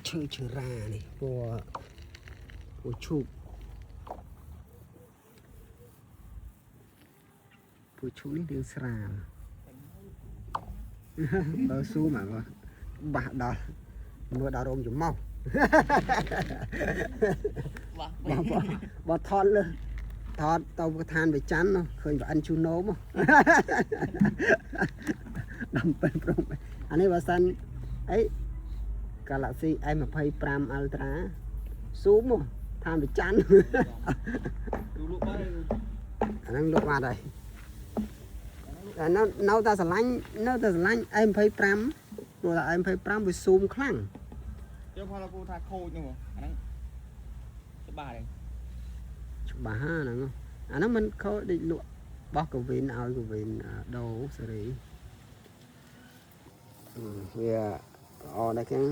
ឈើឈើរ៉ានេះពណ៌ពណ៌ឈូកពណ៌ឈូកនេះរឿងស្រាល បើស៊ូមអាបាសដល់មើលដល់រោមច្មោះ បា បើបើបើថតលើថតទៅឋានវិច័ន្ទនោះឃើញប្អិនជូណូមក ដំពេញព្រមអានេះបើសិនអី Galaxy S25 Ultra ស៊ូមមកឋានវិច័ន្ទ លក់បាត់ អាហ្នឹងលក់បាត់ហើយតែនៅនៅតែស្រឡាញ់នៅតែស្រឡាញ់ S25 ព្រោះតែ S25 វាស៊ូមខ្លាំង យកផលពូថាខូចនោះអាហ្នឹងច្បាស់ហើយ ច្បាស់ហ្នឹងអាហ្នឹងមិនខូចដូចលក់បោះកវិនឲ្យកវិនដូរសេរីវាល្អដែរគេ